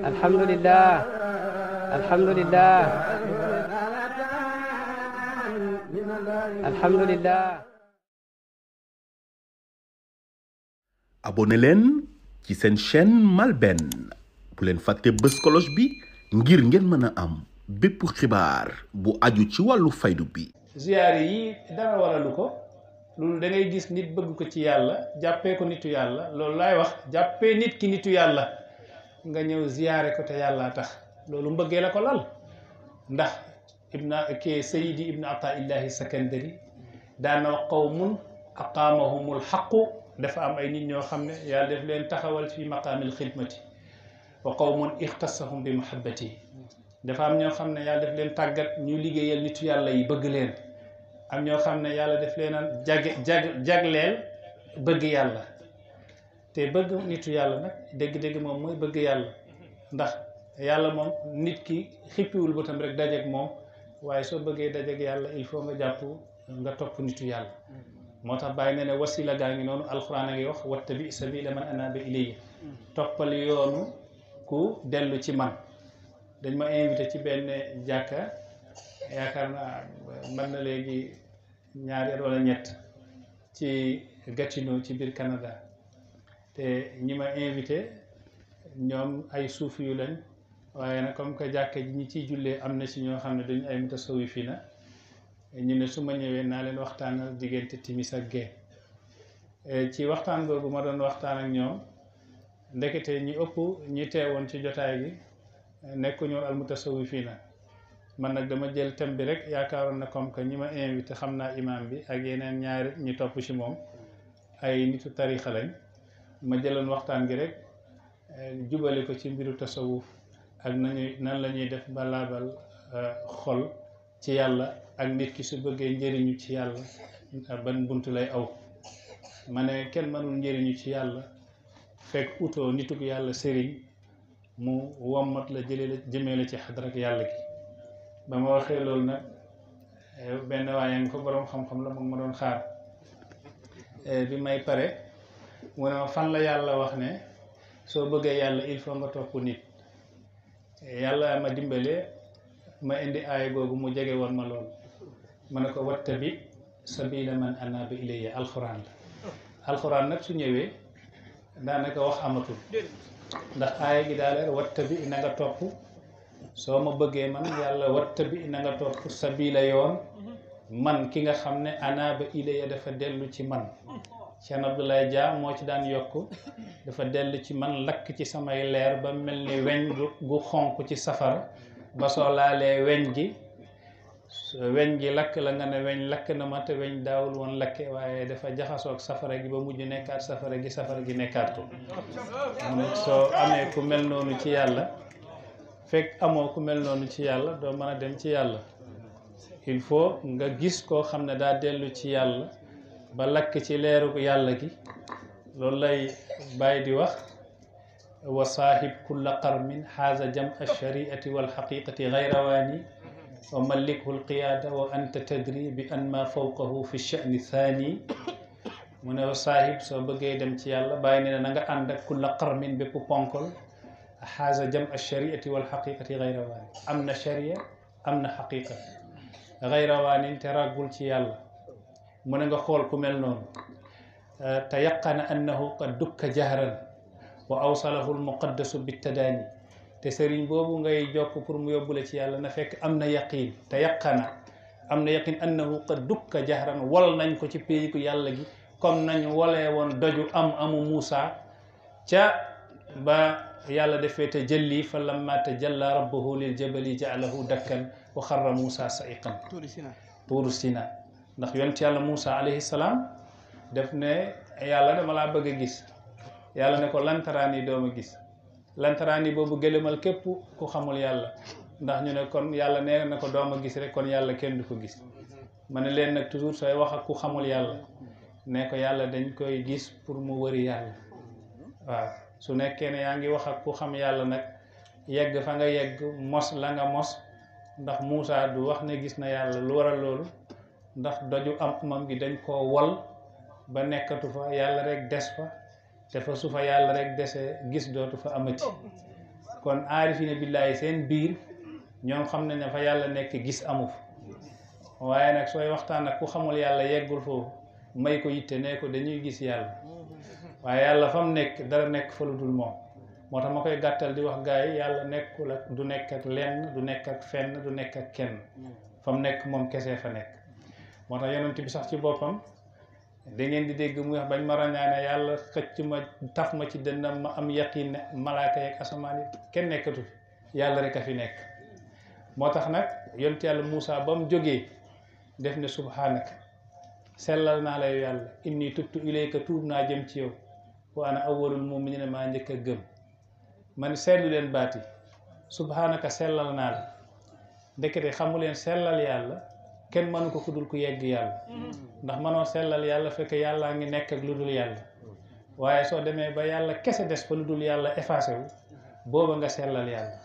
alhamdulillah alhamdulillah alhamdulillah. abonné leen ci seen chaîne MALBN bu leen fàtte bës cloche bi ngir ngeen mën a am bépp xibaar bu aju ci wàllu faydu bi. ziyaare yi dara waralu ko loolu da ngay gis nit bëgg ko ci yàlla jàppee ko nitu yàlla loolu laay wax jàppee nit ki nitu yàlla nga ñëw ziyaare ko te yàlla tax loolu mbëggee la ko lal ndax sayidi ibn ataillahi sakandari daana wax qawmun aqaamahumul xaqu dafa am ay nit ñoo xam ne yàlla def leen taxawal fi maqaamil xidmati wa qawmun ixtasahum bi muhabbati dafa am ñoo xam ne yàlla def leen tàggat ñu liggéeyal nitu yàlla yi bëgg leen am ñoo xam ne yàlla def leen jagleel bëgg yàlla te bëgg nitu yàlla nag dégg-dégg moom mooy bëgg yàlla ndax yàlla moom nit ki xippiwul bëtam rek dajeek moom waaye soo bëggee dajeek yàlla il faut nga jàpp nga topp nitu yàlla moo tax bàyyi ne ne wasila gaa ngi noonu alxuraan a ngi wax wattabi sabila man anaaba ilayya toppal yoonu ku dellu ci man dañ ma invité ci benn jàkka yaakaar naa mën na léegi ñaari at wala ñett ci Gatineau ci biir Canada te ñi ma invité ñoom ay suufi yu lañ waaye nag comme que jàkka ji ñi ciy jullee am na ci ñoo xam ne dañu ay mutasawwifiina ñu ne su ma ñëwee naa leen waxtaanal diggante timis ak gee ci waxtaan boobu ma doon waxtaan ak ñoom ndekete ñi ëpp ñi teewoon ci jotaay bi nekkuñu al mutasawwifiina man nag dama jël thème bi rek yaakaaroon na comme que ñi ma invité xam naa imam bi ak yeneen ñaari ñi topp ci moom ay nitu tarixa lañ ma jëloon waxtaan gi rek jubale ko ci mbiru tasawuf ak nan la ñuy def ba laabal xol ci yàlla ak nit ki su bëggee njëriñu ci yàlla ban bunt lay aw ma ne kenn mënul njëriñu ci yàlla fekk utoo nitug yàlla sëriñ mu wommat la jëmee la ci xadrak yàlla gi ba ma waxee loolu nag benn waaye nga fa boroom xam-xam la moom ma doon xaar bi may pare mu ne ma fan la yàlla wax ne soo bëggee yàlla il faut nga topp nit yàlla ma dimbale ma indi aaya googu mu jege woon ma loolu ma ne ko wattabi sabila man anaaba ilayya alxuraan la alxuraan nag su ñëwee daanaka wax amatul ndax aaya gi daa leer wattabi na nga topp soo ma bëggee man yàlla wattabi na nga topp sabila yoon man ki nga xam ne anaaba ilayya dafa dellu ci man Cheikh Abdoulaye Dia moo ci daan yokk dafa dellu ci man lakk ci samay leer ba mel ni weñ gu xonq ci safara ba soo laalee weñ gi lakk la nga ne weñ lakk na ma te weñ daawul woon lakke waaye dafa jaxasoog safara gi ba mujj nekkaat safara gi nekkaat ko mu ne soo amee ku mel noonu ci yàlla fekk amoo ku mel noonu ci yàlla doo mën a dem ci yàlla il faut nga gis koo xam ne daa dellu ci yàlla ba lakk ci leeru yàlla gi loolu lay bàyyi di wax wa saahib kulla qarmin xaaza jam alshariati walxaqiqati gayrawaani wa malikhu alqiyaada wa anta tadri bi an ma fawqahu fi sha'ni thani mu ne wa saahib soo bëggee dem ci yàlla bàyyi ne na nga ànd ak kulla qarmin bépp ponkol xaaza jam alshariati walxaqiqati gayrawaani am na sharia am na xaqiqa gayrawaani te ràggul ci yàlla mu ne nga xool ku mel noonu te yaqana annahu qad dukka jahran wa awsalahu almuqaddasu bittadaani te sëriñ boobu ngay jokk pour mu yóbbule ci yàlla na fekk am na yaqin te yaqana am na yaqin annahu qad dukka jahran wol nañ ko ci péyiku yàlla gi comme nañ wolee woon doju amu Muusa ca ba yàlla defee te jëlli fa lamma tajalla rabbuhu lil jabali ja'alahu dakkan wa xarra Muusa sa'iqan tuuru Sina ndax yonent yàlla Muusa alayhi salaam def ne yàlla dama laa bëgg a gis yàlla ne ko lantaraani dooma gis lantaraani boobu gëlëmal képp ku xamul yàlla ndax ñu ne kon yàlla nee na ko dooma gis rek kon yàlla kenn du ko gis ma ne leen nag toujours sooy wax ak ku xamul yàlla ne ko yàlla dañ koy gis pour mu wëri yàlla waaw su nekkee ne yaa ngi wax ak ku xam yàlla nag yegg fa nga yegg mos la nga mos ndax Muusa du wax ne gis na yàlla lu waral loolu ndax doju am gi dañ koo wol ba nekkatu fa yàlla rek des fa te fa su fa yàlla rek desee gis dootu fa amati kon aarifina billaahi seen biir ñoom xam nañ ne fa yàlla nekk gis amu fa waaye nag sooy waxtaan ak ku xamul yàlla yeggul foofu may ko yitte ne ko dañuy gis yàlla waaye yàlla fa mu nekk dara nekk fa lu dul moom moo tax ma koy gàttal di wax gars yi yàlla nekkul ak du nekk ak lenn du nekk ak fenn du nekk ak kenn fa mu nekk moom kese fa nekk moo tax yonent bi sax ci boppam da ngeen di dégg muy wax bañ ma ràññaane yàlla xëcc ma taf ma ci dënnam ma am yaqin ne malaaka yeeg asamaan yi kenn nekkatu fi yàlla rek a fi nekk moo tax nag yonent yàlla Moussa ba mu jógee def ne subhanaka sellal naa la yow yàlla inni tubtu ilayka tuub naa jëm ci yow wa ana awwalul mu'minina maa njëkk a gëm man seetlu leen baati subhanaka sellal naa la ndekete xamu leen sellal yàlla kenn mënu ko ku dul ku yegg yàlla ndax mënoo sellal yàlla fekk yàllaa ngi nekk ak lu dul yàlla waaye soo demee ba yàlla kese des fa lu dul yàlla effacé wu booba nga sellal yàlla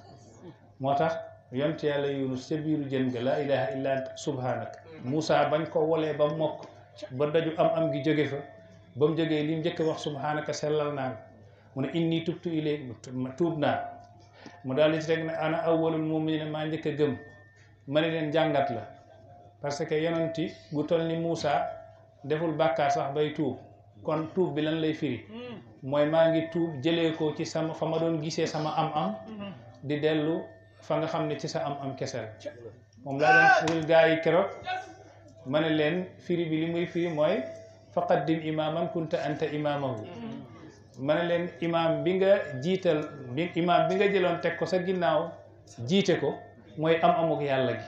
moo tax yonent yàlla Yunus ca biiru jën ga laa ilaha illa anta subhanaka Moussa bañ ko wolee ba mokk ba daju am gi jóge fa ba mu jógee li mu njëkk wax subhanaka sellal naa la mu ne inni tubtu ilayk tuub naa mu daal di ci teg ne ana awwalul mu'minin maa njëkk a gëm ma ne leen jàngat la parce que yonenti bu toll ni Moussa deful bàkkaar sax bay tuub kon tuub bi lan lay firi mooy maa ngi tuub jëlee ko ci sama fa ma doon gisee sama am-am di dellu fa nga xam ne ci sa am-am kese la moom laa doon gaa yi keroog ma ne leen firi bi li muy firi mooy faqaddim imaaman kunta anta imaamahu ma ne leen imaam bi nga jiital imaam bi nga jëloon teg ko sa ginnaaw jiite ko mooy am-amuk yàlla gi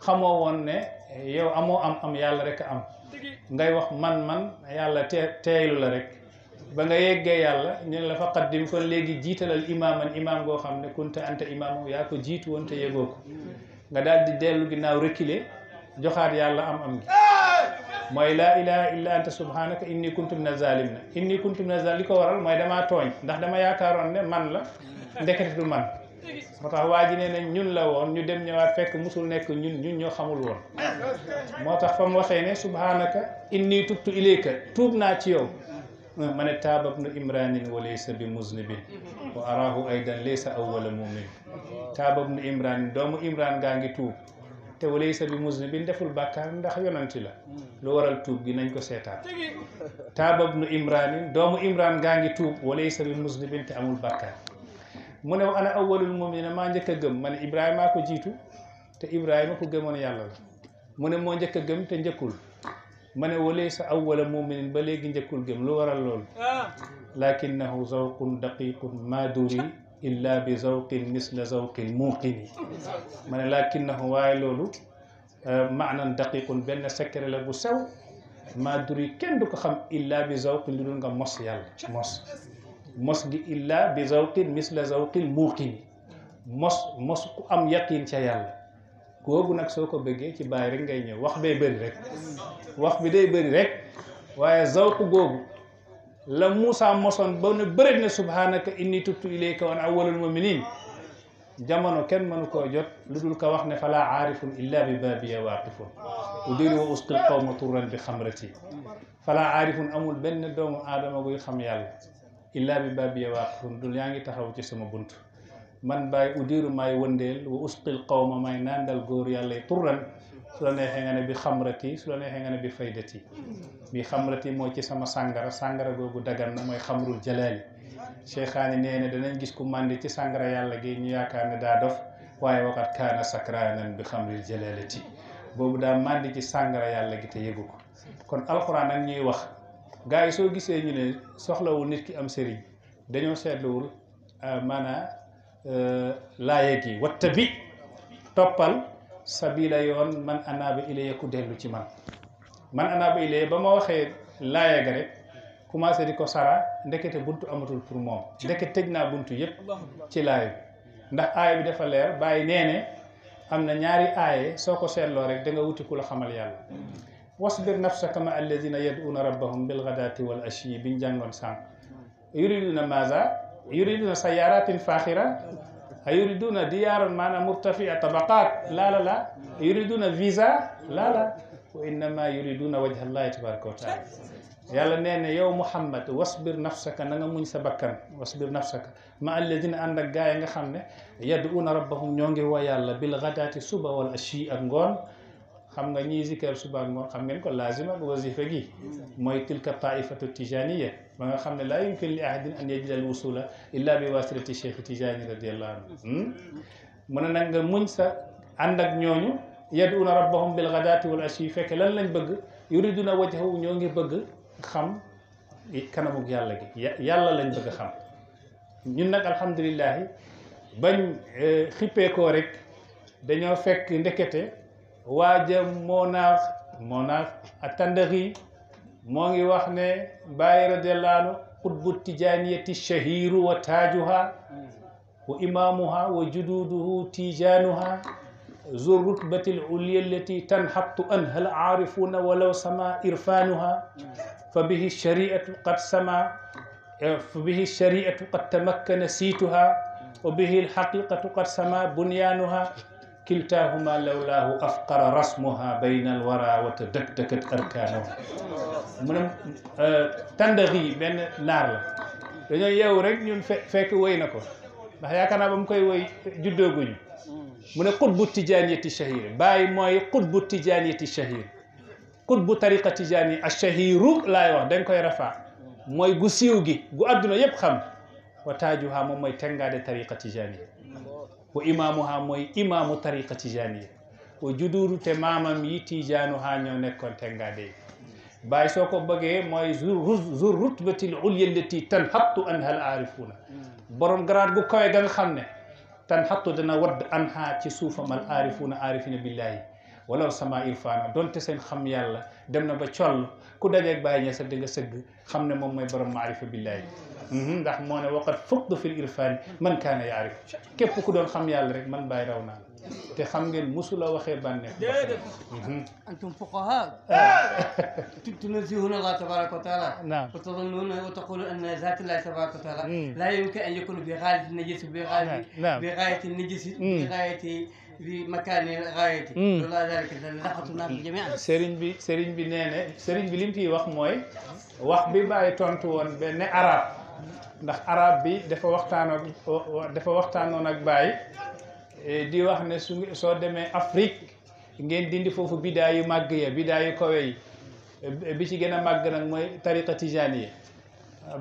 xamoo woon ne yow amoo am yàlla rek a am ngay wax man yàlla teeylu la rek ba nga yeggee yàlla ñu ne la faqaddim kon léegi jiitalal imaaman imaam goo xam ne kunta anta imaamahu yaa ko jiitu woon te yegoo ko nga daal di dellu ginnaaw reculer joxaat yàlla am gi mooy laa ilaha illa anta subhanaka inni kuntu mina zalimina inni kuntu mina zalim li ko waral mooy damaa tooñ ndax dama yaakaaroon ne man la ndekete du man moo tax waa ji nee na ñun la woon ñu dem ñëwaat fekk musul nekk ñun ñoo xamul woon moo tax fa mu waxee ne subhanaka inni tubtu ilayka tuub naa ci yow ma ne taaba ibnu imranin wa laysa bi muznibin wa arahu aydan laysa awwala mumin taaba ibnu imranin doomu imran gaa ngi tuub te wa laysa bi muznibin deful bàkkaar ndax yonanti la lu waral tuub gi nañ ko seetaan taaba ibnu imranin doomu imran gaa ngi tuub wa laysa bi muznibin te amul bàkkaar mu ne ana awwalul mu'minin maa njëkk a gëm ma ne Ibrahima ko jiitu te Ibrahima ko gëmoon yàlla la mu ne moo njëkk a gëm te njëkkul ma ne walaysa awwala mu'minin ba léegi njëkkul gëm lu waral loolu lakinnahu zawqun daqiqun ma duri illa bi zawqin misla zawqil muuqini ma ne lakinnahu waaye loolu maanan daqiqun benn secret la bu sew ma duri kenn du ko xam illa bi zawqin lu dul nga mos yàlla mos gi illa bi zawqin misla zawqil muuqini mos ku am yaqin ca yàlla googu nag soo ko bëggee ci bàyyi rek ngay ñëw wax bee bëri rek wax bi day bëri rek waaye zawq googu la Moussa mosoon ba ne bëri na subhanaka inni tubtu ilayka wa ana awwalul mu'minin jamono kenn mënu koo jot lu dul ko wax ne fala aarifun illa bi babiya waaqifun udiru wa usqil qawma turran bi xamrati fala aarifun amul benn doomu aadama guy xam yàlla illa bi babiya waaqifun dul yaa ngi taxaw ci sama bunt man bàyyi udiru maay wëndeel wa usqil qawma may naandal góor yàlla yi turran su la neexee nga ne bi xamrati su la neexee nga ne bi faydati bi xamrati mooy ci sama sàngara googu dagan na mooy xamrul jalaali cheikhaani nee na danañ gis ku màndi ci sàngara yàlla gi ñu yaakaar ne daa dof waaye waqat kaana sakraanan bi xamril jalaalati boobu daa màndi ci sàngara yàlla gi te yëgu ko kon alxuraan ak ñuy wax gars yi soo gisee ñu ne soxlawul nit ki am sëriñ dañoo seetluwul maanaa laaye gi watta bi toppal sabila yoon man anaaba ilayya ku dellu ci man anaaba ilayya ba ma waxee laaye ga rek commencé di ko sara ndekete buntu amatul pour moom ndekete tëj naa buntu yépp ci laaye bi ndax aaya bi dafa leer bàyyi nee ne am na ñaari aaye soo ko seetloo rek da nga wuti ku la xamal yàlla wasbir nafsaka ma alladina yad'una rabbahum bilghadati wal ashi biñ jàngoon sànq yuriduna maza yuriduna sayaratin faxira yuriduna diyaaran maanaam murtafia tabaqat la yuriduna visa la wa innama yuriduna wajha allahi tabaraka wa taala yàlla nee na yow Muhammad wasbir nafsaka na nga muñ sa bakkan wasbir nafsaka ma alladina ànd ak gaay nga xam ne yad'una rabbahum ñoo ngi woo yàlla bil ghadaati suba wal ashi ak ngoon xam nga ñii zikar suba ak ngoon xam ngeen ko lazima ak wasifa gi mooy tilka taifatu tijaniya ba nga xam ne laa yumkin li ahadin an yajida al wusula illa bi wasilati cheikh tijani radiallahu anhu mu ne nag nga muñ sa ànd ak ñooñu yad'una rabbahum bil ghadaati wal ashi fekk lan lañ bëgg yuriduna wajhahu ñoo ngi bëgg xam kanamug yàlla gi yàlla lañ bëgg a xam ñun nag alhamdulillahi bañ xippeekoo rek dañoo fekk ndekete waaja moo naax a tandaxi moo ngi wax ne Baay radiyallahu anhu qutbu tijaniyati shahiru wa taajuha wa imamuha wa jududuhu tijanuha zu rutbati al ulya allati tanhattu anha al aarifuna walaw sama irfanuha فبه الشريعة قد سما فبه الشريعة قد تمكن سيتها وبه الحقيقة قد سما بنيانها كلتاهما لولاه أفقر رسمها بين الورى وتدكدكت أركانها من تندغي بين نار لا dañoo yeewu rek ñun fekk woy na ko ndax yaakaar naa ba mu koy woy juddooguñu mu ne qutbu tijaniyati shahir bàyyi mooy qutbu tijaniyati shahir qutbu tariqa tijani ash-shahiru laay wax dañ koy rafaa mooy gu siiw gi gu adduna yëpp xam wa taajuha moom mooy tengaade tariqa tijani wa imaamuha mooy imaamu tariqa tijani wa juduuru te maamam yi tijanuha ñoo nekkoon tengaade yi bàyyi soo ko bëggee mooy zur rutbatil ulya allati tanhattu anha al aarifuna borom garaat gu kawe ga nga xam ne tanhattu dana wadd anha ci suufam al aarifuna aarifina billahi walaw sama irfaana donte seen xam yàlla dem na ba coll ku dajeeg Baay Ñas di nga sëgg xam ne moom mooy borom maarifa billahi ndax moo ne waqat fuqdu fil irfaani man kaana yaarif képp ku doon xam yàlla rek man Baay raw naa te xam ngeen musula waxee bànneex antum fuqahaa tunazzihuna Allah tabaraka wa taala wa tadhunnuna wa taquluna anna zaata Allah tabaraka wa taala la yumkin an yakuna bi ghaayati najis bi ghaayati najis bi ghaayati في مكان غايتي ولا ذلك لقطنا جميعا sëriñ bi nee ne sëriñ bi lim fi wax mooy wax bi Baay tontu woon benn arab ndax arab bi dafa waxtaanoon ak Baay di wax ne soo demee Afrique ngeen dindi foofu bidaa yu màgg ya bidaa yu kawe yi bi ci gën a màgg nag mooy tariqa tijani yi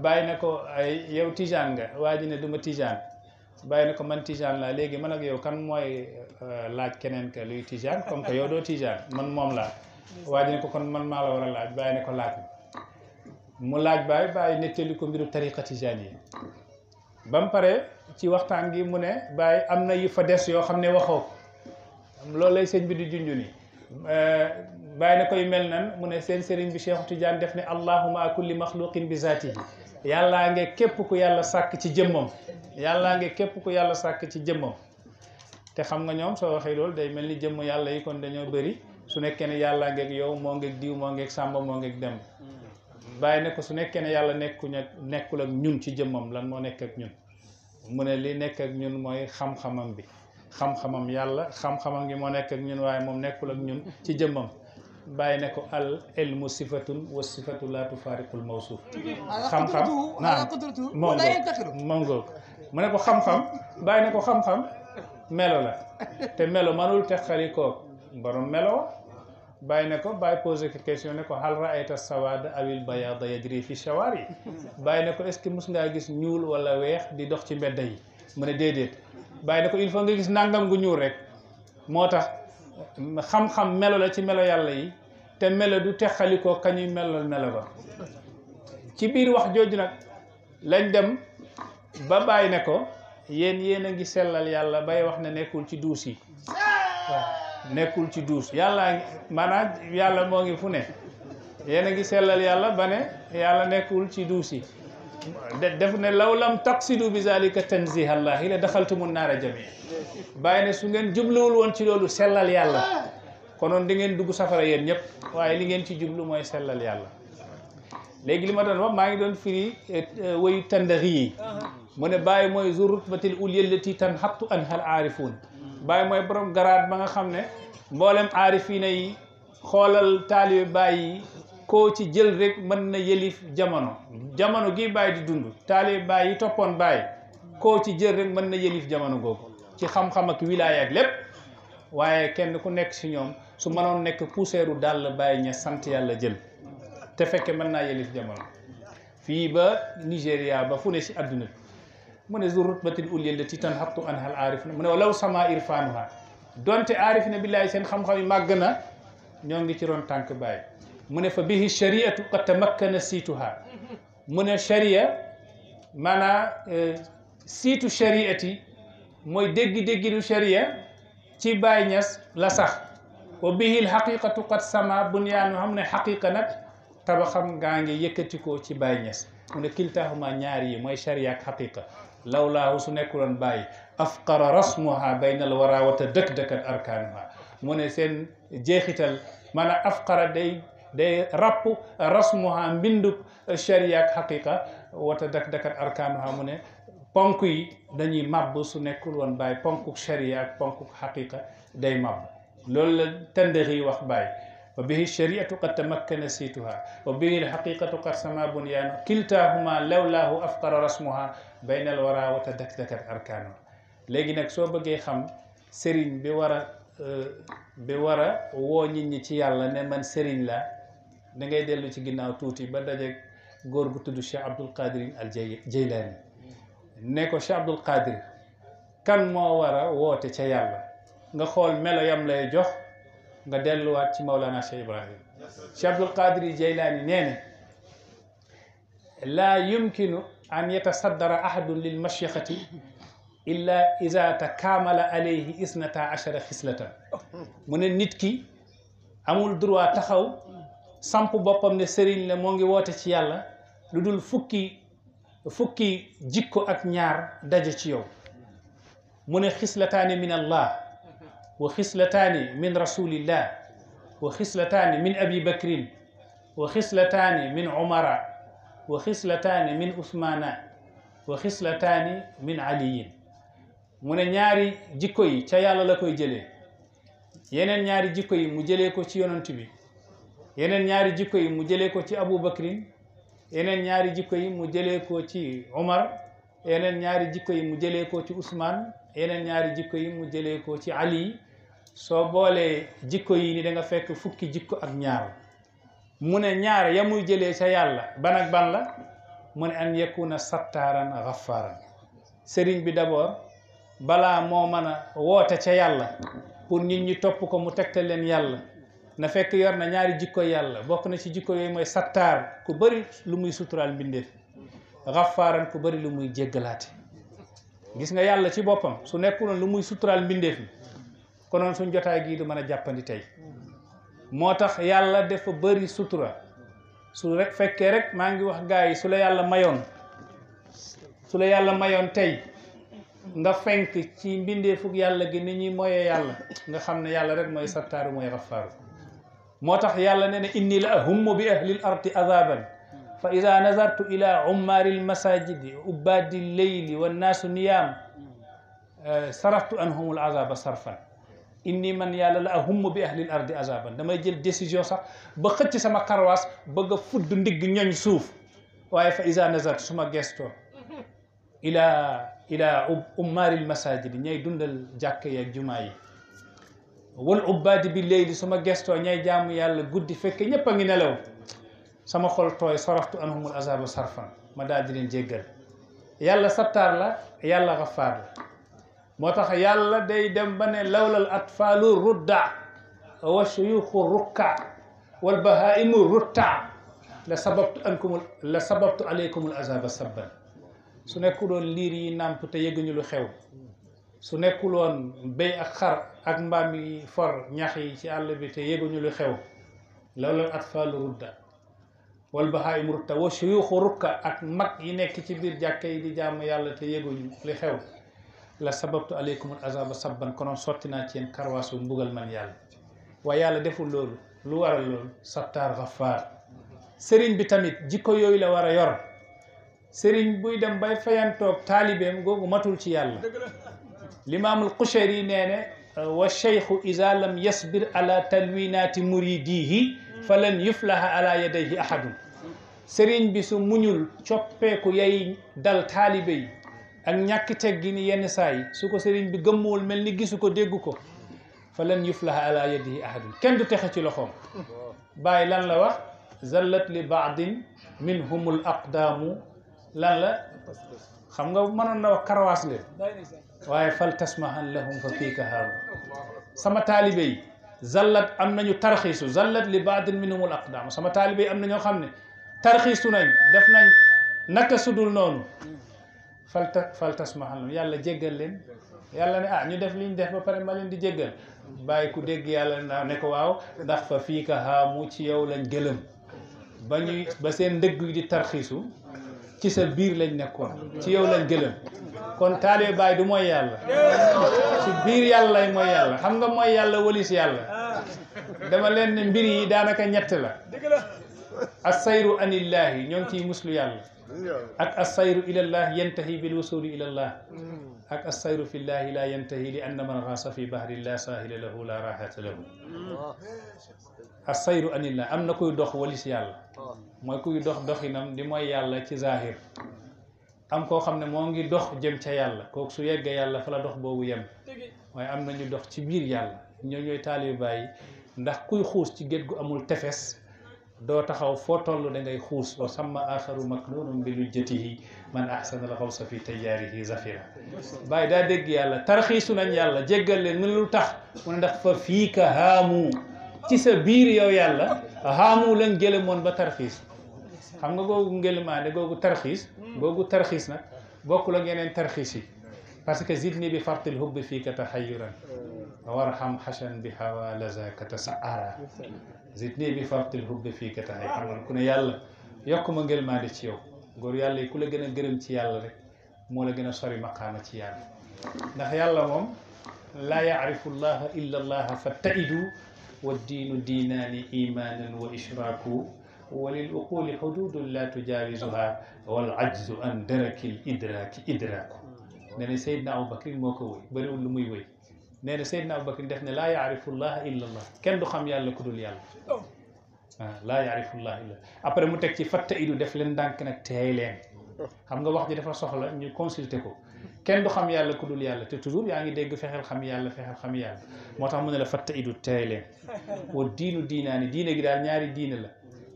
Baay ne ko ay yow tijaan nga waa ji ne duma tijaan Baay ne ko man tijaan laa léegi man ak yow kan mooy laaj keneen ka luy tijaan comme que yow doo tijaan man moom laa waa ji ne ko kon man maa la war a laaj Baay ne ko laaj mu laaj Baay nettali ko mbiru tariqa tijaan yi ba mu pare ci waxtaan gi mu ne Baay am na yu fa des yoo xam ne waxoo loolu lay sëñ bi di junju ni Baay ne koy mel nan mu ne seen sëriñ bi Cheikh Tidiane def ne allahumma a kulli maxluqin bi zaatihi yàllaa nge képp ku yàlla sàkk ci jëmmam yàllaa nge képp ku yàlla sàkk ci jëmmam te xam nga ñoom soo waxee loolu day mel ni jëmm yàlla yi kon dañoo bëri su nekkee ne yàllaa ngeeg yow moo ngeeg diw moo ngeeg sàmba moo ngeeg dem Bàyyi ne ko su nekkee ne yàlla nekkul ak ñun ci jëmmam lan moo nekk ak ñun mu ne li nekk ak ñun mooy xam-xamam bi xam-xamam yàlla xam-xamam gi moo nekk ak ñun waaye moom nekkul ak ñun ci jëmmam Bàyyi ne ko al ilmu sifatun wa sifatu la tufariqul mawsuf xam-xam moom ngoog mu ne ko xam-xam Bàyyi ne ko xam-xam melo la te melo manul teqali ko borom melo Bàyyi ne ko Bàyyi posé ko question ne ko hal raayta sawada awil bayada yajri fi shawari Bàyyi ne ko est-ce que mus ngaa gis ñuul wala weex di dox ci mbedda yi mu ne déedéet Bàyyi ne ko il faut nga gis nangam gu ñuul rek moo tax xam-xam melo la ci melo yàlla yi te melo du texalikoo kañuy melal melo ba ci biir wax jooju nag lañ dem ba Bàyyi ne ko yéen a ngi sellal yàlla bay wax ne nekkul ci duus yi waaw nekkul ci duus yàlla maanaam yàlla moo ngi fu ne yéen a ngi sellal yàlla ba ne yàlla nekkul ci duus yi def ne law lam taqsidu bi zalika tanziha allahi la daxaltumu naara jami Bàyyi ne su ngeen jubluwul woon ci loolu sellal yàlla konoon di ngeen dugg safara yéen ñëpp waaye li ngeen ci jublu mooy sellal yàlla léegi li ma doon wax maa ngi doon firi woyu tandaxi yi mu ne Bàyyi mooy zu rutbatil ulya allati tanhattu anha al aarifuun Bàyyi mooy borom garaat ba nga xam ne mboolem aarifina yi xoolal taalibe Bàyyi yi koo ci jël rek mën na yëlif jamono gi Baay di dund taalibe Baay yi toppoon Baay koo ci jël rek mën na yëlif jamono googu ci xam-xam ak wilaaya ak lépp waaye kenn ku nekk si ñoom su mënoon nekk poussière u dàll Baay ña sant yàlla jël te fekke mën naa yëlif jamono fii ba Nigéria ba fu ne si adduna bi mu ne zur rutbatil ulya allati tanhattu anha al aarifuna mu ne walaw sama irfanuha donte aarifina billaahi seen xam-xam yi màgg na ñoo ngi ci ron tànk Baay mu ne fa bihi shariatu qad tamakkana siituha mu ne sharia maanaa siitu shariati mooy déggi-dégginu sharia ci Baay Ñas la sax wa bihi lxaqiqatu qad sama bunyaanu xam ne xaqiqa nag tabaxam gaa ngi yëkkatikoo ci Baay Ñas mu ne kiltaahuma ñaar yi mooy sharia ak xaqiqa lawlaahu su nekkuloon Baay afqara rasmuha bayna al wara wa tadakdakat arkaanuha mu ne seen jeexital maanaam afqara day rapp rasmuha mbindub sharia ak xaqiqa wa tadakdakat arkaanuha mu ne ponk yi dañuy màbb su nekkul woon Baay ponkuk sharia ak ponkuk xaqiqa day màbb loolu la Tandari wax Baay wa bihi shariatu qad tamakkana siituha wa bihi lxaqiqatu qad sama bunyaanu kiltaahuma lawlaahu afqara rasmuha bayna al wara wa tadakdakat arkaanuha léegi nag soo bëggee xam sëriñ bi war a woo nit ñi ci yàlla ne man sëriñ la da ngay dellu ci ginnaaw tuuti ba dajeeg góor gu tudd Cheikh Abdul Qadir al Jeylaani ne ko Cheikh Abdul Qadir kan moo war a woote ca yàlla nga xool melo yam lay jox nga delluwaat ci Mawlana Cheikh Ibrahim Cheikh Abdul Qadir Jeylaani nee na laa yumkinu an yatasaddara ahadun lil mashiqati illa iza takaamala alayhi isnata achara xislatan mu ne nit ki amul droit taxaw samp boppam ne sëriñ la moo ngi woote ci yàlla lu dul fukki jikko ak ñaar daje ci yow mu ne xislataani min allah wa xislataani min rasulillah wa xislataani min abi bakrin wa xislataani min umara wa xislataani min usmana wa xislataani min aliyin mu ne ñaari jikko yi ca yàlla la koy jëlee yeneen ñaari jikko yi mu jëlee ko ci yonent bi yeneen ñaari jikko yi mu jëlee ko ci Abu Bakrin yeneen ñaari jikko yi mu jëlee ko ci Omar yeneen ñaari jikko yi mu jëlee ko ci Ousmane yeneen ñaari jikko yi mu jëlee ko ci Ali soo boolee jikko yi ni da nga fekk fukki jikko ak ñaar mu ne ñaar ya muy jëlee ca yàlla ban ak ban la mu ne an yakuna sattaaran gaffaaran sëriñ bi d'abord balaa moo mën a woote ca yàlla pour nit ñi topp ko mu tegtal leen yàlla na fekk yor na ñaari jikko yàlla bokk na ci jikko yooyu mooy sattaar ku bëri lu muy suturaal mbindeef gaffaaran ku bëri lu muy jéggalaate gis nga yàlla ci boppam su nekkuloon lu muy suturaal mbindeef mi konoon suñ jotaay gii du mën a jàppandi tey moo tax yàlla dafa bëri sutura su rek fekkee rek maa ngi wax gars yi su la yàlla mayoon tey nga fenk ci mbindeefug yàlla gi ni ñuy moyee yàlla nga xam ne yàlla rek mooy sattaaru mooy gaffaaru moo tax yàlla nee na inni la ahummu bi ahlil ardi azaban fa ida nazartu ila ummaari lmasajidi ubbaadi lleyli wannaasu niyaam saraftu anhumul azaba sarfan inni man yàlla la ahummu bi ahlil ardi azaban damay jël décision sax ba xëcc sama karwaas bëgg a fudd ndigg ñoñ suuf waaye fa ida nazartu suma gestoo ila ummaaril masajid ñay dundal jàkk yi ak jumaa yi wal ubbaadi bi leyli suma gestoo ñay jaamu yàlla guddi fekke ñëpp a ngi nelaw sama xol tooy saraftu anhumul azaba sarfan ma daal di leen jéggal yàlla sattaar la yàlla xafaar la moo tax yàlla day dem ba ne lawlal atfaalu rudda wa shuyuxu rukka wal bahaimu rutta la sababtu alaykumul azaba sabban su nekkuloon liir yi nàmp te yëguñu lu xew su nekkuloon béy ak xar ak mbaam yi for ñax yi ci àll bi te yëguñu lu xew lawlal atfaalu rudda wal bahaimu rutta wa shuyuxu rukka ak mag yi nekk ci biir jàkka yi di jaamu yàlla te yëguñu li xew la sababtu alaykumul azaba sabban konoon sotti naa ci yéen karwaasu mbugal man yàlla waaye yàlla deful loolu lu waral loolu sattaar xafaar sëriñ bi tamit jikko yooyu la war a yor sëriñ buy dem bay fayantoog taalibeem googu matul ci yàlla limaamul Qushayri nee ne wa cheikhu iza lam yasbir ala talwinaati muridihi falan yuflaha ala yadayhi ahadun sëriñ bi su muñul coppeeku yay dal taalibe yi ak ñàkk teggi ni yenn saa yi su ko sëriñ bi gëmmuwul mel ni gisu ko déggu ko falan yuflaha ala yadihi ahadun kenn du texe ci loxoom bàyyi lan la wax zallat li baadin minhumul aqdaamu lan la xam nga mënoon na wax karawaas leen waaye fal tasmahan lahum fa fiika haaru sama taalibe yi zallat am nañu tarxiisu zallat li baadin minhumul aqdaamu sama taalibe yi am na ñoo xam ne tarxiisu nañ def nañ naka sudul noonu fal tasmahan lahum yàlla jéggal leen yàlla ne ñu def liñ def ba pare ma leen di jéggal bàyyi ku dégg yàlla na ne ko waaw ndax fa fiika haamu ci yow lañ gëlëm ba seen ndëgg yi di tarxiisu ci sa biir lañ nekkoon ci yow lañ gëlëm kon taalibe Baay du mooy yàlla ci biir yàlla lay mooy yàlla xam nga mooy yàlla walis yàlla dama leen ne mbir yi daanaka ñett la assayru anillahi ñoo ngi ciy muslu yàlla ak assayru ilallah yantahi bil wusuli ilallah ak assayru fillahi la yantahi li anna man xaasa fi bahri la sahila lahu la rahata lahu assayru anillah am na kuy dox walis yàlla mooy kuy dox doxinam di mooy yàlla ci zahir am koo xam ne moo ngi dox jëm ca yàlla kooku su yeggee yàlla fa la dox boobu yem waaye am na ñu dox ci biir yàlla ñoo ñooy taalibe Baay ndax kuy xuus ci géej gu amul tefes doo taxaw foo toll da ngay xuus wa samma axaru maknunun bi lujjatihi man ahsana al xawsa fi tayaarihi zafira Baay daa dégg yàlla tarxiisu nañ yàlla jéggal leen mu ne lu tax mu ne ndax fa fiika haamu ci sa biir yow yàlla haamu lañ gële moon ba tarxiis xam nga googu ngëlmaane googu tarxiis nag bokkul ak yeneen tarxiis yi parce que zidni bi fartil hubbi fiika tahayyuran warham hashan bi hawa lazaka tasaara zidni bi fartil hubbi fiika tahayyuran ku ne yàlla yokk ma ngëlmaane ci yow góor yàlla yi ku la gën a gërëm ci yàlla rek moo la gën a sori maqaama ci yàlla ndax yàlla moom laa yaarifu llaha illa allaha fattaidu wa diinu diinaani imaanan wa ishraaku walil uquli xududun la tujaawizuha wal ajzu an darakil idraaki idraaku nee na Seydina Aboubacry moo ko wëy bëriwul lu muy wëy nee na Seydina Aboubacry def ne laa yaarifu llaha illa allah kenn du xam yàlla ku dul yàlla laa yaarifu llaha illa après mu teg ci fattaidu def leen ndànk nag teey leen xam nga wax ji dafa soxla ñu consulter ko kenn du xam yàlla ku dul yàlla te toujours yaa ngi dégg fexeel xam yàlla moo tax mu ne la fattaidu teey leen wa diinu diinaani diine gi daal ñaari diine la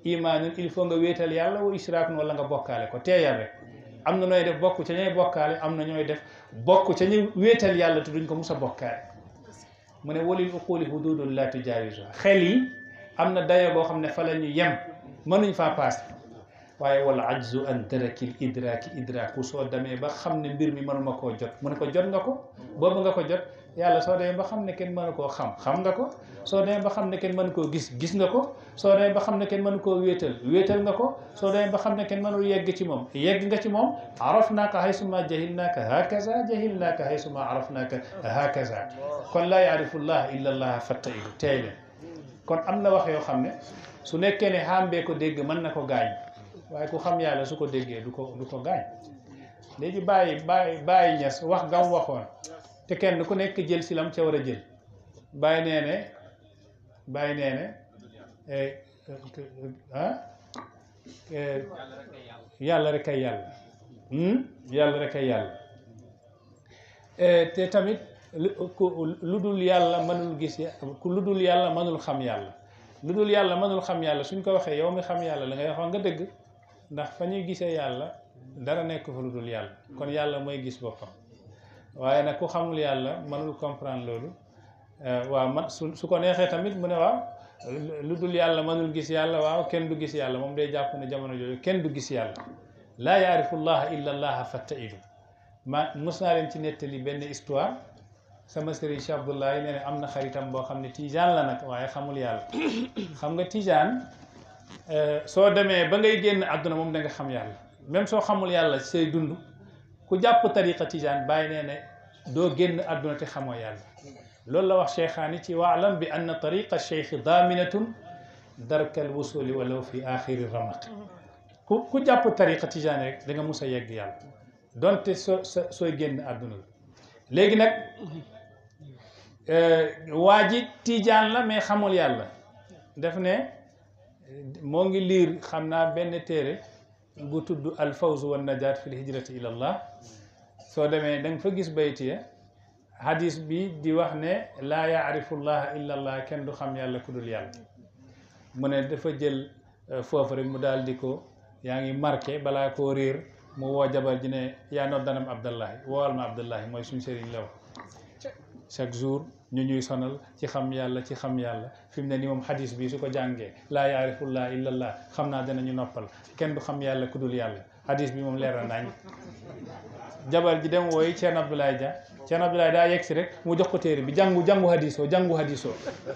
imaanun il faut nga wéetal yàlla wa ishraakun wala nga bokkaale ko teeyal rek am na nooy def bokk ca ñooy bokkaale am na ñooy def bokk ca ñu wéetal yàlla te duñ ko mus a bokkaale mu ne walil uquli hududun la tujaawizu xel yi am na dayo boo xam ne fa la ñu yem mënuñ faa paase waaye wala ajzu an darakil idraaki idraaku soo demee ba xam ne mbir mi mënuma koo jot mu ne ko jot nga ko boobu nga ko jot yàlla soo demee ba xam ne kenn mënu koo xam nga ko soo demee ba xam ne kenn mënu koo gis nga ko soo demee ba xam ne kenn mënu koo wéetal nga ko soo demee ba xam ne kenn mënul yegg ci moom yegg nga ci moom arafnaaka haysuma jahilnaaka hakaza jahilnaaka haysuma arafnaaka hakaza kon laa yaarifu llah illa allah fattaidu teey leen kon am na wax yoo xam ne su nekkee ne xàmbee ko dégg mën na ko gaañ waaye ku xam yàlla su ko déggee du ko gaañ léegi bàyyi ñes wax gam waxoon te kenn ku nekk jël si lam ca war a jël bàyyi nee ne yàlla rek ay yàlla yàlla rek ay yàlla te tamit lu dul yàlla mënul gis lu dul yàlla mënul xam yàlla lu dul yàlla mënul xam yàlla suñ ko waxee yow mi xam yàlla la ngay wax nga dëgg ndax fa ñuy gisee yàlla dara nekk fa lu dul yàlla kon yàlla mooy gis boppam waaye nag ku xamul yàlla mënul comprendre loolu waaw man su ko neexee tamit mu ne waaw lu dul yàlla mënul gis yàlla waaw kenn du gis yàlla moom day jàpp ne jamono jooju kenn du gis yàlla laa yaarifu llaha illa allaha fattaidu mos naa leen ci nettali benn histoire sama sëriñ Cheikh Abdoulaye nee ne am na xaritam boo xam ne tijaan la nag waaye xamul yàlla xam nga tijaan soo demee ba ngay génn àdduna moom da nga xam yàlla même soo xamul yàlla say dund ku jàpp tariqa tijaan bàyyi nee ne doo génn àdduna te xamoo yàlla loolu la wax cheikhaani ci waalam bi anna tariqa cheikhi daminatun darkal wusuli walaw fi axiri ramaq ku jàpp tariqa tijaan rek da nga mus a yegg yàlla donte sooy génn àdduna la léegi nag waa ji tijaan la mais xamul yàlla def ne moo ngi liir xam naa benn téere bu tudd al fawz wa najaat fi l hijrati ila allah soo demee da nga fa gis baytiya hadis bi di wax ne laa yaarifu llaha illa allah kenn du xam yàlla ku dul yàlla mu ne dafa jël foofu rek mu daal di ko yaa ngi marqué balaa koo réer mu woo jabar ji ne yaa noddanam abdallahi woowal ma abdallahi mooy suñ sëriñ la wax chaque jour ñu ñuy sonal ci xam yàlla fi mu ne ni moom hadis bi su ko jàngee laa yaarifullah illa allah xam naa danañu noppal kenn du xam yàlla ku dul yàlla hadis bi moom leer na nañ jabar ji dem wooyi Ceerno Abdoulaye Dia Ceerno Abdoulaye daa yegg si rek mu jox ko téere bi jàngu hadisoo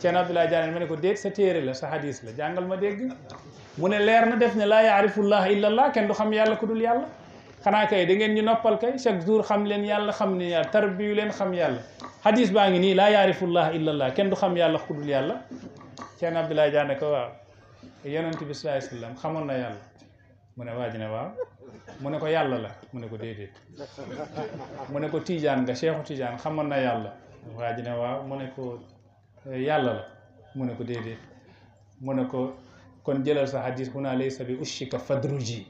Ceerno Abdoulaye Dia ne ma ne ko déet sa téere la sa hadis la jàngal ma dégg mu ne leer na def ne laa yaarifullah illa allah kenn du xam yàlla ku dul yàlla xanaa kay da ngeen ñu noppal kay chaque jour xam leen yàlla xam ne yàlla tarbiyu leen xam yàlla hadis baa ngi nii laa yaarifullah illa allah kenn du xam yàlla ku dul yàlla Ceerno Abdoulaye Dia ne ko waaw yonent bi sallallahu alayhi wasallam xamoon na yàlla mu ne waa ji ne waaw mu ne ko yàlla la mu ne ko déedéet mu ne ko Tijaan nga Cheikhu Tijaan xamoon na yàlla waa ji ne waaw mu ne ko yàlla la mu ne ko déedéet mu ne ko kon jëlal sa hadis huna laysa bi ushika fadruji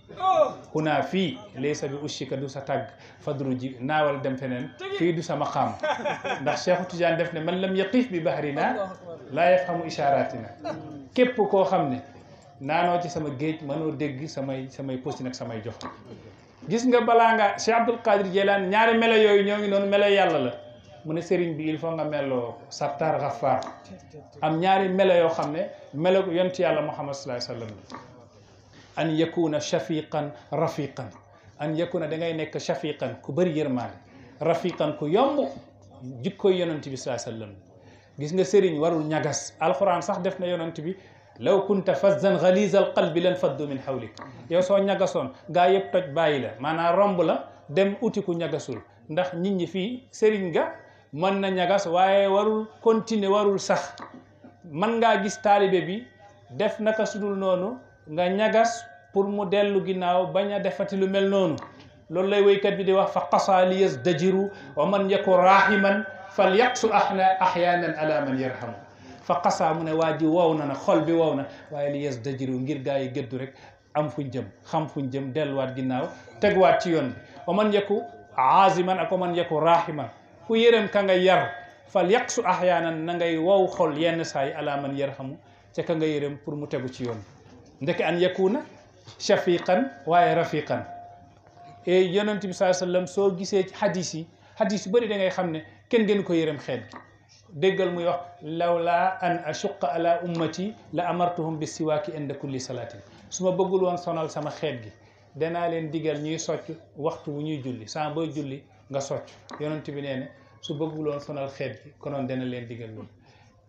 huna fii laysa bi ushika du sa tàgg fadruji naawal dem feneen fii du sa maqaam ndax Cheikhu Tijaan def ne man lam yaqif bi bahrina laa yafhamu isharatina képp koo xam ne naanoo ci sama géej mënoo dégg samay posti nag samay jox gis nga balaa nga Cheikh Abdul Qadir Jeylaan ñaari melo yooyu ñoo ngi noonu melo yàlla la mu ne sëriñ bi il faut nga meloo Sattar Ghaffar am ñaari melo yoo xam ne melo yonent yàlla Muhammad sallallahu alayhi wa sallam an yakuna shafiqan rafiqan an yakuna da ngay nekk shafiqan ku bëri yërmaande rafiqan ku yomb jikkoy yonent bi sallallahu alayhi wa sallam gis nga sëriñ warul ñagas alquran sax def na yonent bi law kunta fazzan ghaliza alqalbi lan faddu min hawlik yow soo ñagasoon gaa yëpp toj bàyyi la maanaam romb la dem uti ku ñagasul ndax nit ñi fii sëriñ ga mën na ñagas waaye warul continuer warul sax man ngaa gis taalibe bi def naka sudul noonu nga ñagas pour mu dellu ginnaaw bañ a defati lu mel noonu loolu lay woykat bi di wax fa qasa li yazdajiru wa man yaku rahiman fal yaqsu ahyanan ala man yarhamu fa qasa mu ne waa ji wow na xol bi wow na waaye li yazdajiru ngir gaa yi gëddu rek am fuñ jëm xam fuñ jëm delluwaat ginnaaw tegwaat ci yoon bi wa man yaku aziman ak wa man yaku rahiman ku yërëm ka nga yar fal yaqsu ahyaanan na ngay wow xol yenn saay ala man yarhamu ca ka nga yërëm pour mu tegu ci yoon ndeke an yakuna shafiqan waaye rafiqan et yonent bi sallallahu alayhi wasallam soo gisee ci hadis yu bëri da ngay xam ne kenn gënu ko yërëm xeet gi déggal muy wax lawla an ashuqqa ala ummati la amartuhum bi siwaaki inda kulli salatin su ma bëggul woon sonal sama xeet gi danaa leen digal ñuy socc waxtu wu ñuy julli saa booy julli nga socc yonent bi nee ne su bëggul woon sonal xeet gi konoon dana leen digal loolu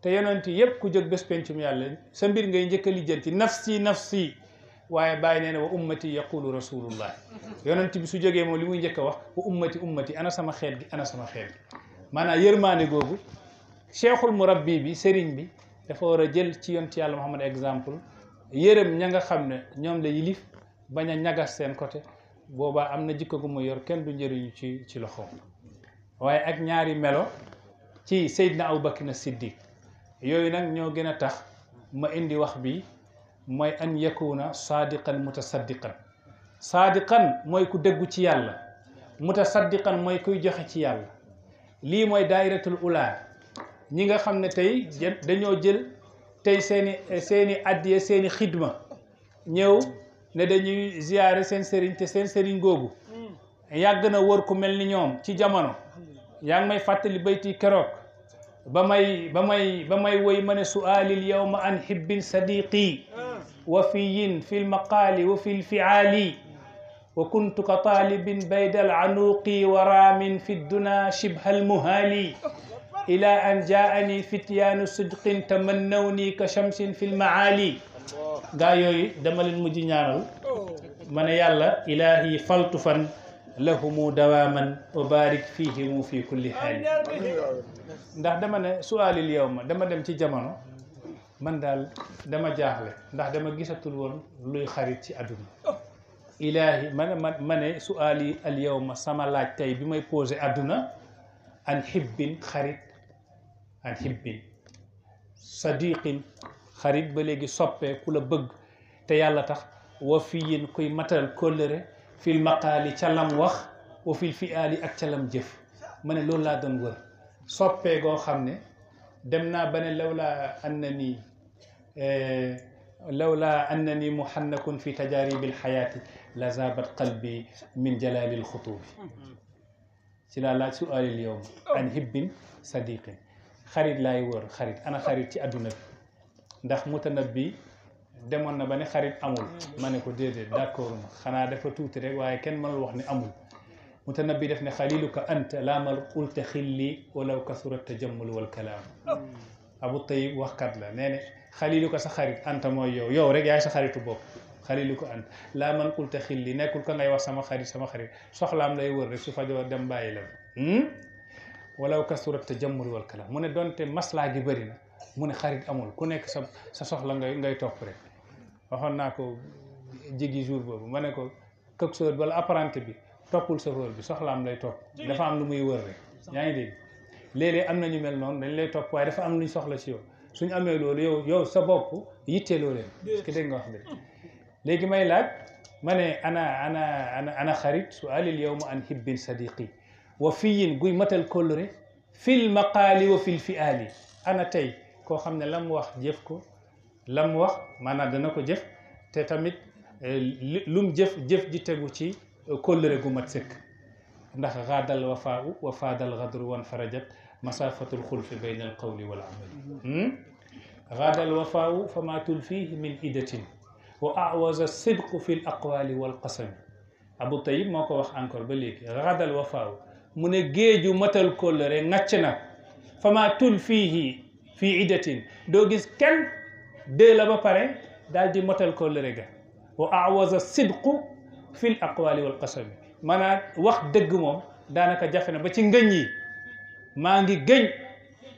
te yonent yépp ku jóg bés pencum yàlla sa mbir ngay njëkk a lijjanti nafsi waaye bàyyi nee ne wa ummati yaqulu rasulullah yonent bi su jógee moom li muy njëkk a wax wa ummati ana sama xeet gi maanaam yërmaane googu cheikhul murabbi bi sëriñ bi dafa war a jël ci yonent yàlla Muhammad exemple yërëm ña nga xam ne ñoom la yilif bañ a ñagas seen côté boobaa am na jikko gu mu yor kenn du njëriñu ci loxoom waaye ak ñaari melo ci Seydina Abubakar Siddiq yooyu nag ñoo gën a tax ma indi wax bi mooy an yakuna sadiqan mutasaddiqan sadiqan mooy ku dëggu ci yàlla mutasaddiqan mooy kuy joxe ci yàlla lii mooy daayiratul ula ñi nga xam ne tey dañoo jël tey seeni addiye seeni xidma ñëw ne dañuy ziyaare seen sëriñ te seen sëriñ googu yàgg na wër ku mel ni ñoom ci jamono yaa ngi may fàttali bayti keroog ba may woy ma ne su'aalil yawma an hibbin sadiqi wa fiyin fi lmaqaali wa fi lfiaali wa kuntu ka taalibin bayda alanuqi wa raamin fi dduna shibha almuhaali ila an jaani fityaanu sidqin tamannawni ka shamsin fi lmaali gaa yooyu dama leen mujj ñaanal ma ne yàlla ilaahi faltufan lahumu dawaman wa barik fihimu fi kulli haali ndax dama ne su'aalil yawma dama dem ci jamono man daal dama jaaxle ndax dama gisatul woon luy xarit ci àdduna ilaahi ma ne su'aali al yawma sama laaj tey bi may posé àdduna an hibbin xarit an hibbin sadiqin xarit ba léegi soppee ku la bëgg te yàlla tax wa fiyin kuy matal kóllëre fil maqaali ca lam wax wa fil fiaali ak ca lam jëf ma ne loolu laa doon wër soppee goo xam ne dem naa ba ne lawla annani muhannakun fi tajaribil xayaati la zabat qalbi min jalalil xutubi ci laa laaj sualil yowm an hibbin sadiqin xarit laay wër xarit ana xarit ci àdduna bi ndax mutanabbi demoon na ba ne xarit amul ma ne ko déedéet d'accord ma xanaa dafa tuuti rek waaye kenn mënul wax ne amul mutanabbi def ne xaliluka anta laa mal qulta xilli walaw kasura tajammul wal kalaam abu tayib waxkat la nee ne xaliluka sa xarit anta mooy yow rek yaay sa xaritu bopp xaliluka anta laa man qulta xilli nekkul ka ngay wax sama xarit soxlaam lay wër rek su fajoo dem bàyyi la walaw kasura tajammul wal kalaam mu ne donte maslaa gi bëri na mu ne xarit amul ku nekk sa soxla ngay topp rek waxoon naa ko jigi jour boobu ma ne ko coxeur wala apprenti bi toppul chauffeur bi soxlaam lay topp dafa am lu muy wër rek yaa ngi dégg léeg-léeg am na ñu mel noonu dañ lay topp waaye dafa am lu ñu soxla ci yow suñu amee loolu yow sa bopp yitteeloo leen parce que dégg nga wax dëgg léegi may laaj ma ne ana xarit su alil yowma an hibbin sadiqi wa fiyin guy matal kóllëre fil maqaali wa fil fiaali ana tey koo xam ne la mu wax jëf ko la mu wax maanaam dana ko jëf te tamit lum jëf ji tegu ci kóllëre gu mat sëkk ndax gaadal wafaau wa faadal gadru wan farajat masafatul xulfi bayna al qawli wal amali gaadal wafaau fa ma tulfihi min idatin wa awaza sidqu fi l aqwali wal qasami Abu Tayyib moo ko wax encore ba léegi gaadal wafaau mu ne géeju matal kóllëre ŋàcc na fa ma tulfihi fi idatin doo gis kenn dee la ba pare daal di matal kóllëre ga wa awaza sidqu fi l aqwali wal qasami maanaam wax dëgg moom daanaka jafe na ba ci ngëñ yi maa ngi gëñ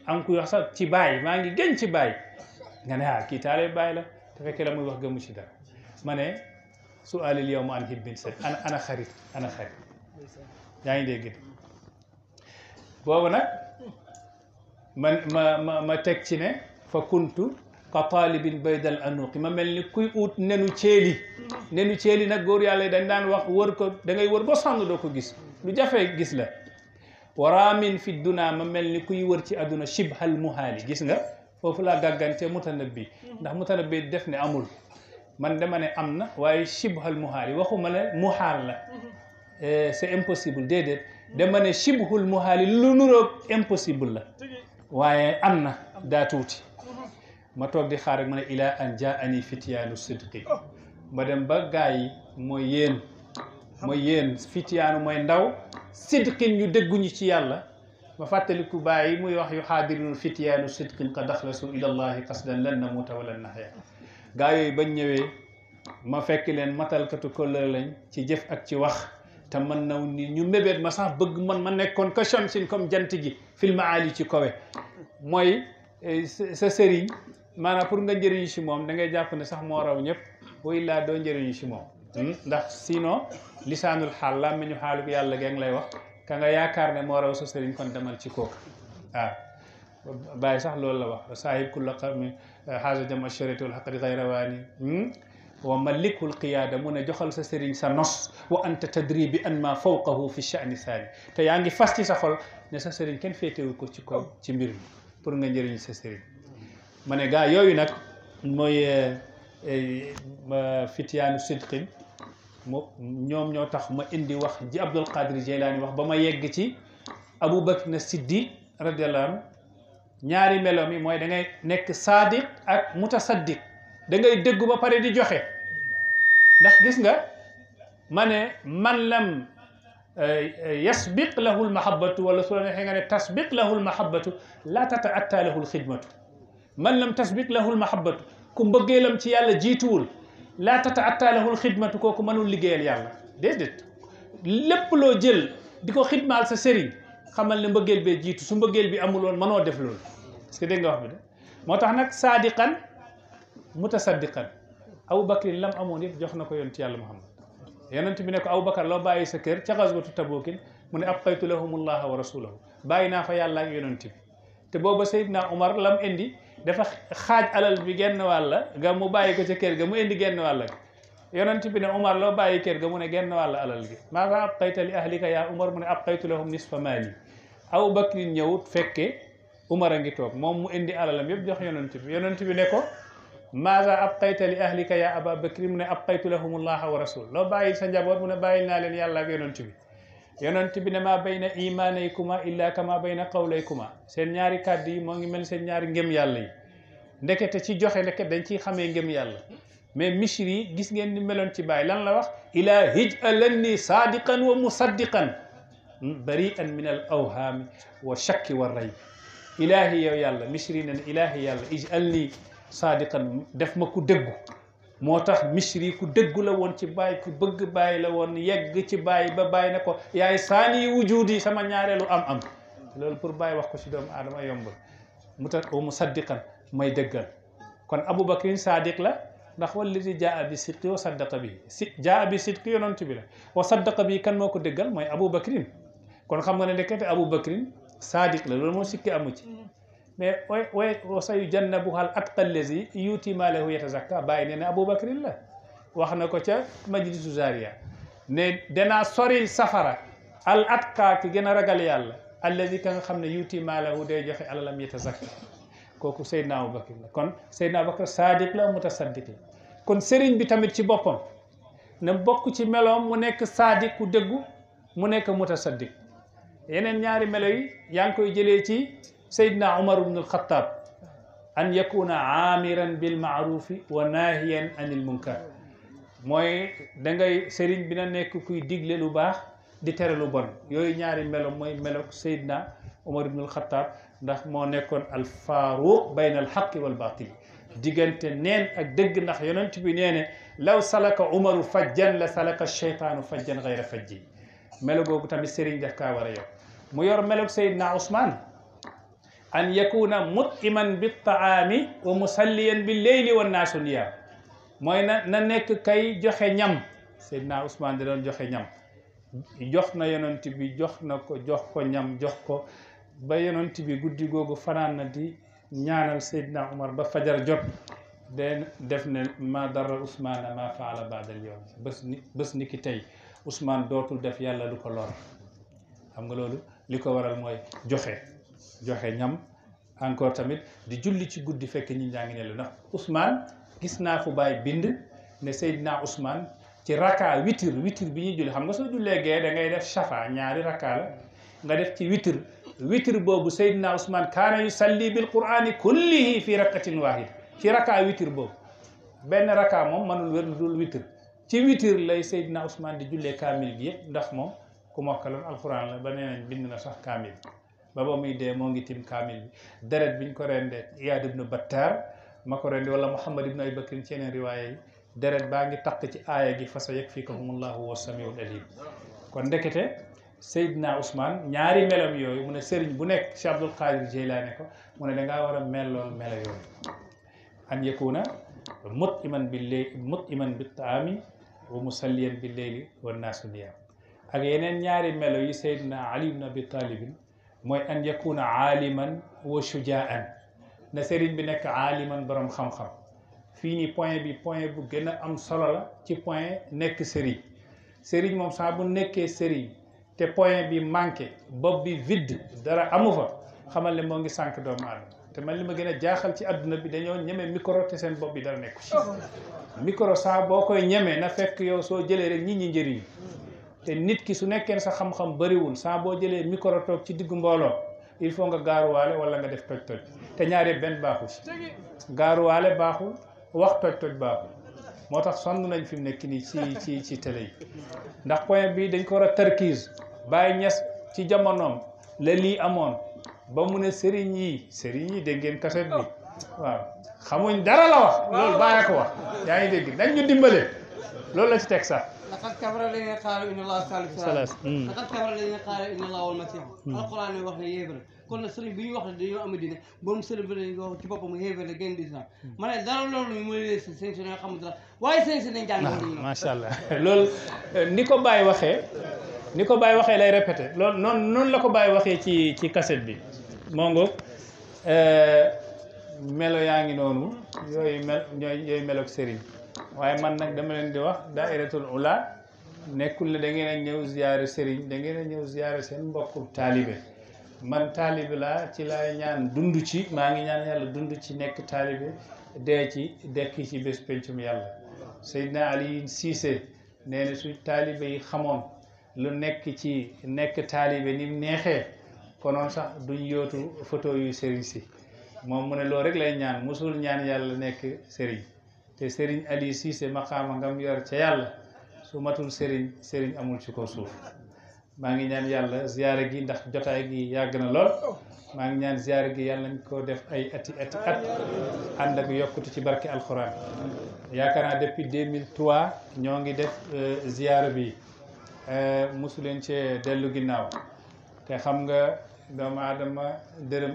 am ku wax sax ci baay maa ngi gëñ ci baay nga ne kii taale baay la te fekkee la muy wax gëmu ci dara ma ne su alil yowma an hibbin sa ana xarit yaa ngi dégg boobu nag ma teg ci ne fa kuntu ka taalibin baydal anuqi ma mel ni kuy ut nenu ceeli nag góor yàlla yi dañ daan wax wër ko da ngay wër ba sonn doo ko gis lu jafe gis la waraamin fi duna ma mel ni kuy wër ci àdduna shibhal muhaali gis nga foofu laa gàggante mutanabbi ndax mutanabbi def ne amul man dama ne am na waaye shibhal muhaali waxuma ne muhaal la c'est impossible déedéet dama ne shibhul muhaali lu nuroog impossible la waaye am na daa tuuti ma toog di xaar rek ma ne ila an jaani fityaanu sidqi ma dem ba gaa yi mooy yéen fityaanu mooy ndaw sidqin ñu dégguñu ci yàlla ma fàttaliku bàyyi muy wax yu xaadirinu fityaanu sidqin qad axlasu ila allahi qasdan lan namuuta wala nahya gaa yooyu bañ ñëwee ma fekk leen matalkatu kóllëre lañ ci jëf ak ci wax te man naw ni ñu mébét ma sax bëgg man ma nekkoon ka shamsin comme jant gi fil maali ci kawe mooy sa sëriñ maanaam pour nga njëriñu si moom da ngay jàpp ne sax moo raw ñëpp wa illaa doo njëriñu si moom ndax sinon lisaanul xaal la meñu xaalu ko yàlla gee ngi lay wax ka nga yaakaar ne moo raw sa sëriñ kon demal ci kooku waaw bàyyi sax loolu la wax saahib kulla qawmin xaaja jam asharati wal xaqdi xayra waani wa malikul qiyaada mu ne joxal sa sëriñ sa nos wa anta tadri bi an ma fawqahu fi sha'ni saani te yaa ngi fas ci sa xol ne sa sëriñ kenn féetewu ko ci kaw ci mbir mi pour nga njëriñ sa sëriñ ma ne gaa yooyu nag mooy fityaanu sidqin ñoom ñoo tax ma indi wax ji Abdul Qadir Jeylaani wax ba ma yegg ci Abu Bakr na Siddiq radiyallahu anhu ñaari melo mi mooy da ngay nekk saadiq ak mutasaddiq da ngay déggu ba pare di joxe ndax gis nga ma ne man lam yasbiq lahu lmahabatu wala su la neexee nga ne tasbiq lahu lmahabatu laa tata'atta lahu lxidmatu man lam tasbiq lahu lmahabatu ku mbëggeelam ci yàlla jiituwul laa tata'atta lahu lxidmatu kooku mënul liggéeyal yàlla déedéet lépp loo jël di ko xidmaal sa sëriñ xamal ne mbëggeel bee jiitu su mbëggeel bi amul woon mënoo def loolu parce que dégg nga wax bi de moo tax nag saadiqan mutasaddiqan Abubakar lam amoon yëpp jox na ko yonent yàlla Muhammad yonent bi ne ko Abubakar loo bàyyi sa kër ca gazwatu Tabukin mu ne abqaytu lahumu llaha wa rasulahu bàyyi naa fa yàlla ak yonent bi te booba Seydina Umar lam indi dafa xaaj alal bi genn wàll ga mu bàyyi ko ca kër ga mu indi genn wàll ga yonent bi ne Umar loo bàyyi kër ga mu ne genn wàll alal gi maa nga abqayta li ahlika yaa Umar mu ne abqaytu lahum nisfa maali Abu Bakrin ñëwut fekke Umar a ngi toog moom mu indi alalam yëpp jox yonent bi ne ko maaza abqayta li ahlika yaa Aba Bakri mu ne abqaytu lahumullaha wa rasul loo bàyyi sa njaboot mu ne bàyyil naa leen yàlla ak yonent bi ne maa bayna imaanaykuma illa kama bayna qawlaykuma seen ñaari kàddu yi moo ngi mel seen ñaari ngëm yàlla yi ndekete ci joxe ndeket dañ ciy xamee ngëm yàlla mais Misri yi gis ngeen ni meloon ci Baay lan la wax ila hij'alanni sadiqan wa musaddiqan bari'an min al awhaami wa shakki wa rayb ilaahi yow yàlla Misri ne ilaahi yàlla ij'alni sadiqan def ma ku dëggu moo tax Misri ku dëggu la woon ci Baay ku bëgg Baay la woon yegg ci Baay ba Baay ne ko yaay saani wujudi sama ñaareelu am loolu pour Baay wax ko ci doomu aadama yombul mu saddiqan may dëggal kon Abubakrin sadiq la ndax wallazi jaa bi sidqi wa saddaqa bi jaa bi sidqi yonent bi la wa saddaqa bi kan moo ko dëggal mooy Abubakrin kon xam nga ne ndekete Abubakrin sadiq la loolu moo sikki amu ci mais wa sayujannabuhal atqa allazi yuuti maalahu yatazakka Baay nee na Abubakrin la wax na ko ca majlisu Zaariya ne danaa soril safara al atqa ki gën a ragal yàlla allazi ka nga xam ne yuuti maalahu day joxe alalam yatazakka kooku Seydina Abubakar la kon Seydina Abubakar sadiq la mutasaddiq la kon sëriñ bi tamit ci boppam na bokk ci meloom mu nekk sadiq ku dëggu mu nekk mutasaddiq yeneen ñaari melo yi yaa ngi koy jëlee ci Seydina Umar ibn al-Khattab an yakuna aamiran bil maarufi wa naahiyan anil munkar mooy da ngay sëriñ bi na nekk kuy digle lu baax di tere lu bon yooyu ñaari melo mooy melo Seydina Umar ibn al-Khattab ndax moo nekkoon al faaruq bayna al xaqi wal baatili diggante neen ak dëgg ndax yonent bi nee ne law salaka umaru fajjan la salaka cheytaanu fajjan gayra fajji melo googu tamit sëriñ def kaa war a yor mu yor melog Seydina Ousmane an yakuna mutiman bi taami wa musalliyan bi leyli wa naasu niyaam mooy na nekk kay joxe ñam Seydina Ousmane da doon joxe ñam jox na yonent bi jox ko ñam jox ko ba yonent bi guddi googu fanaan na di ñaanal Seydina Umar ba fajar jot de def ne ma dara Ousmane ma faala baadal yow bés ni ki tey Ousmane dootul def yàlla lu ko lor xam nga loolu li ko waral mooy joxe ñam encore tamit di julli ci guddi fekk ñi ñaa ngi nelaw ndax Ousmane gis naa fu Baay bind ne Seydina Ousmane ci raka witir bi ñuy julli xam nga soo jullee gee da ngay def shafa ñaari raka la nga def ci witir boobu Seydina Ousmane kaana yusalli bil qur'ani kullihi fi rakatin wahida ci raka witir boobu benn raka moom mënul wér lu dul witir ci witir lay Seydina Ousmane di jullee kaamil bi yëpp ndax moom ku mokkaloon alquran la ba nee nañ bind na sax kaamil ba muy dee moo ngi tim kaamil bi deret biñ ko rendee Iyaad ibnu Battar ma ko rendee wala Muhammad ibnu Abi Bakrin ci yeneen riwaaya yi deret baa ngi takk ci aaya gi fa sayakfikahumullahu wa samiul alim kon ndekete Seydina Ousmane ñaari melam yooyu mu ne sëriñ bu nekk Cheikh Abdul Qadir Jeylaani ko mu ne dangaa war a mellool melo yooyu an yakuna mutiman bi taami wa musalliyan bi leyli wa naasu niyaam ak yeneen ñaari melo yi Seydina Ali ibn Abi Talibin mooy an yakuna aaliman wa shujaan na sëriñ bi nekk aaliman borom xam-xam fii nii point bu gën a am solo la ci point nekk sëriñ moom saa bu nekkee sëriñ te point bi manqué bopp bi vide dara amu fa xamal ne moo ngi sànq doomu aadama te man li ma gën a jaaxal ci adduna bi dañoo ñeme micro te seen bopp bi dara nekku ci micro saa boo koy ñemee na fekk yow soo jëlee rek nit ñi njëriñ te nit ki su nekkee sa xam-xam bëriwul saa boo jëlee micro toog ci diggu mbooloo il faut nga gaaruwaale wala nga def toj-toj te ñaari benn baaxul si gaaruwaale baaxul wax toj-toj baaxul moo tax sonn nañ fi mu nekk nii ci télé yi ndax point bi dañ ko war a tarkiis Baay Ñas ci jamonoom la lii amoon ba mu ne sëriñ yi dégg ngeen kaset bi waaw xamuñ dara la wax loolu bàyyi ko wax yaa ngi dégg dañ ñu dimbale loolu la ci teg sax laqad kafara alladhina qaalu inna allaha thalithu thalath laqad kafara alladhina qaalu inna allaha wal masih alquran yi wax ne yéefar kon nag sëriñ bi ñu wax ne dañoo am dina borom sëriñ bi dañ wax ci boppam yéefar la génn islam ma ne dara loolu mu leen si sëñ si nga xam dara waaye sëñ si nañ jàng macha allah loolu ni ko Baye waxee lay répété loolu noonu la ko Baye waxee ci cassette bi moo ngoog melo yaa ngi noonu yooyu meloog sëriñ waaye man nag dama leen di wax dairatul ula nekkul ne da ngeen a ñëw ziyaare sëriñ da ngeen a ñëw ziyaare seen mbokku taalibe man taalibe laa ci laay ñaan dund ci maa ngi ñaan yàlla dund ci nekk taalibe dee ci dekki ci bés pencum yàlla Seydina Ali Cissé nee na su taalibe yi xamoon lu nekk ci nekk taalibe ni mu neexee konoon sax duñ yootu photo yu sëriñ si moom mu ne loolu rek lay ñaan musul ñaan yàlla nekk sëriñ te sëriñ Ali Cissé maqaama ngam yor ca yàlla su matul sëriñ amul ci ko suuf maa ngi ñaan yàlla ziyaare gi ndax jotaay gi yàgg na lool maa ngi ñaan ziyaare gi yàlla nañ ko def ay ati at ànd ak yokkute ci barke alxuraan yaakaar naa depuis 2003 ñoo ngi def ziyaare bi mosu leen cee dellu ginnaaw te xam nga doomu aadama dërëm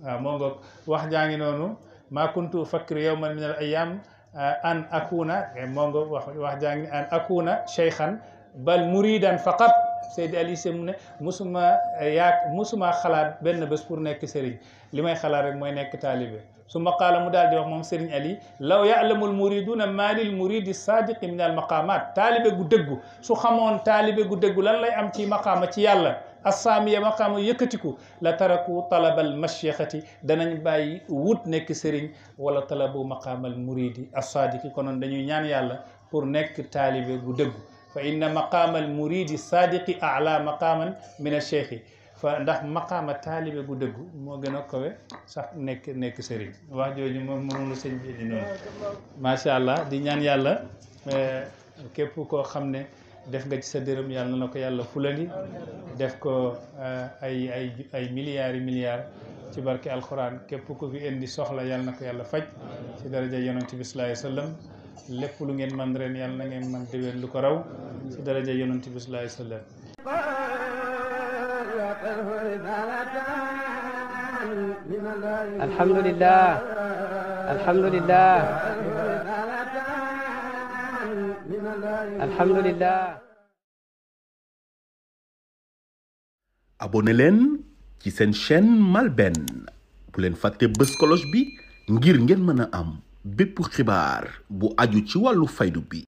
waaw moo nga wax jaa ngi noonu maa kuntu fakkiru yawman min al ayyam an akuna moo nga wax jaa ngi an akuna cheykhan bal muridan faqat Seydi Ali Cissé mu ne musuma xalaat benn bés pour nekk sëriñ li may xalaat rek mooy nekk taalibe su ma qaala mu daal di wax moom Serigne Ali law ya'lamul muriduna ma lil muridi sadiqi min al maqamat taalibe gu dëggu su xamoon taalibe gu dëggu lan lay am ci maqaama ci yàlla assaamiya maqaama yëkkatiku la taraku talabal mashiixati danañ bàyyi wut nekk sëriñ wala talabu maqaamal muridi as-sadiqi konoon dañuy ñaan yàlla pour nekk taalibe gu dëggu fa inna maqaamal muridi sadiqi a'la maqaaman min ash-shaykhi fa ndax maqaama taalibe gu dëggu moo gën a kawe sax nekk sëriñ wax jooju moom la sëñ bi di noonu macha allah di ñaan yàlla képp koo xam ne def nga ci sa dërëm yàlla na ko yàlla fulali def ko ay milliards ci barke alquran képp ku fi indi soxla yàlla na ko yàlla faj ci daraja yonent bi sallallahu alayhi wasallam lépp lu ngeen man ren yàlla na ngeen man déwén lu ko raw ci daraja yonent bi sallallahu alayhi wasallam alhamdulillah abonné leen ci seen chaîne MALBN bu leen fàtte bës cloche bi ngir ngeen mën a am bépp xibaar bu aju ci wàllu faydu bi